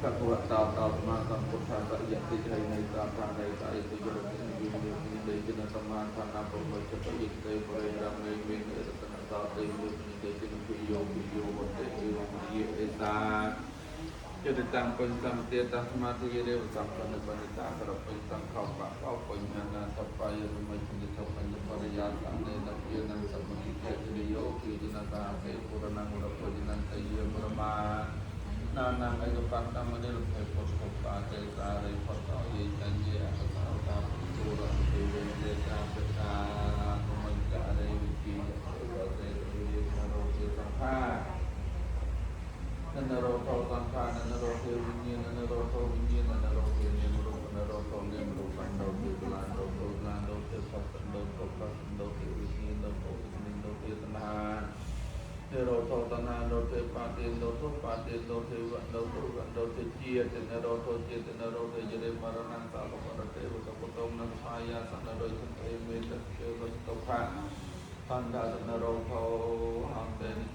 កពុរតោតោសមាសម្ពុទ្ធាសយតិចៃនៃតាប្រាណៃតាយតិយរតិវិនិវិនិជនសមាឋានពុមចតយតិបរិរមេមេរតនតោតិវិនិជនភិយោភិយោវតិអេវមយេអេតាយតិតាំបញ្ញសម្ទេតាសមាធិយេវសម្បនិបណ្ឌតាក្របញ្ញសង្ខបៈកោបញ្ញណាតបាយរមិចនិធបញ្ញបរិយាសនេនព្យនសមតិទេទយោគិជនតាសេពុរណងរពុជនន្តយមរមា ណានាងឯកបតមនិលភេពុទ្ធបាទេសារិផតោយេតញ្ញេអកសោតាពុរៈទេវេតាបតាកមញ្ចរិវិគិយវទេវិយរោទេសង្ខាននរោតោសង្ខាននរោទេវិញ្ញាណនរោតោវិញ្ញាណនរោទេនិមរូបនរោតោនិមរូបនរោទេលានរោតោលានរោទេសត្វនរោតោសត្វនរោទេវិញ្ញាណនរោតោវិញ្ញាណនរោទេតណ្ហា និរោធតណ្ហានិរោធបាតិនិរោធបាតិនិរោធវនិរោធវនិរោធជាតិនិរោធជាតិនិរោធយេមរណੰសាលបរតេវតបតមនសាយាសនរោចន្ទេមេតេវតផាតណ្ដានិរោធអន្តេនិ